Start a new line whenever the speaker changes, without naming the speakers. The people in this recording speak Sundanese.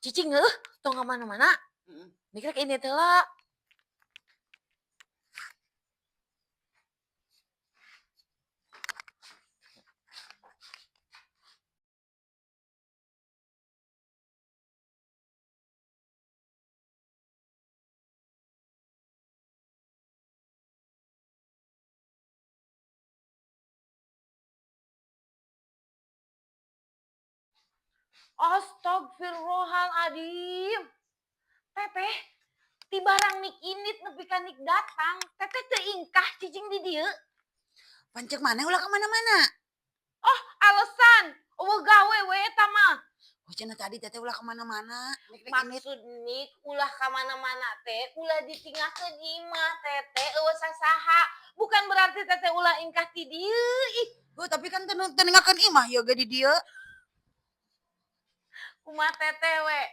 Cicing heuh, tong ka mana-mana.
Heeh.
Nik rek indit heula. Astagfirullahaladzim. Teteh, ti barang nik indit nepi ka nik datang, teteh teu ingkah cicing di dieu.
Pan ceuk maneh ulah ka mana-mana.
Oh, alasan. Euweuh gawe we eta mah.
Oh, cenah tadi teteh ulah ka mana-mana. Nik rek indit.
Maksud nik ulah ka mana-mana teh, ulah ditinggalkeun imah teteh euweuh sasaha. Bukan berarti teteh ulah ingkah ti dieu ih.
Oh, tapi kan teu teu ninggalkeun imah ieu ge di dieu.
Kumaha teteh we?